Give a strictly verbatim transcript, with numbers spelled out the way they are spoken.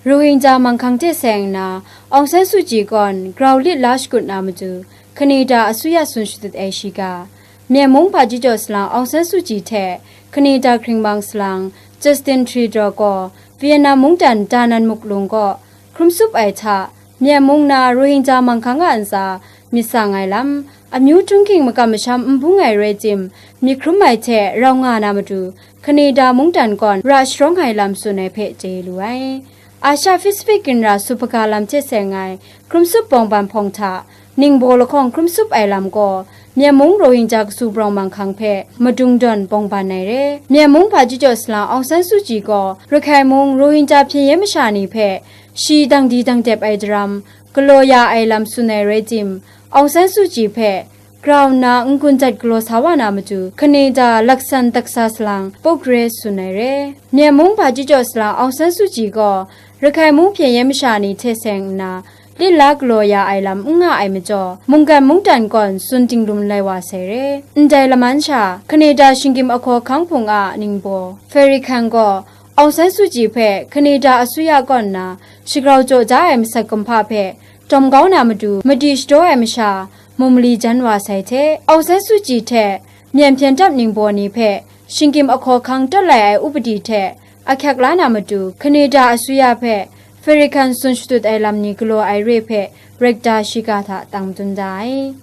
Rohingya manghkang hte seng nna, Aung San Suu Kyi gawn grau lit la shakut na matu, Canada asuya tsun shadut ai shiga, Myen mung hpaji jaw salang Aung San Suu Kyi hte Canada hkringmang salang Justin Trudeau gaw Vietnam mungdan Da Nang Muk Lung kaw hkrum tsup ai hta, Myen mung na Rohingya manghkang a ntsa myit tsang ai lam, amyu htunghking makam masham n bung ai rai tim, myit hkrum ai hte rau nga na matu, Canada mungdan gawn ra sharawng ai lam tsun ai hpe chye lu ai. Asia Pacific ginra sup hpaga lam hte seng ai hkrum tsup bawng ban hpawng hta, ningbaw lahkawng hkrum tsup ai lam gaw, Myen mung Rohingya kasu brawng manghkang hpe madung dawn bawng ban ai re. Myen mung hpaji jaw salang Aung San Suu Kyi gaw, Rakhine mung Rohingya hpyen yen masha ni hpe shi dang di dang dep ai daram, galaw ya ai lam tsun ai rai tim, Aung San Suu Kyi hpe grau nna n-gun jat galaw sa wa na matu, Canada laksan daksa salang Pope Grace tsun ai re. Myen mung hpaji jaw salang Aung San Suu Kyi gaw, Rakhine mung hpyen yen masha ni hte seng nna, lit la galaw ya ai lam n nga ai majaw, mungkan mungdan gawn tsun ting lum lai wa sai re. Ndai laman sha, Canada shinggyim ahkaw hkang hpung a ningbaw, Farrakhan gaw, Aung San Suu Kyi hpe Canada asuya kaw nna shagrau jaw ja ai masat kumhpa hpe tawm kau na matu, madi shadaw ai masha, mu mali jan wa sai hte, Aung San Suu Kyi hte myen hpyen dap ningbaw ni hpe shinggyim ahkaw hkang tawt lai ai upadi hte ahkyak la na matu, Canada asuya hpe Farrakhan tsun shadut ai lam ni galaw ai re hpe rekta shiga hta tang dun da ai.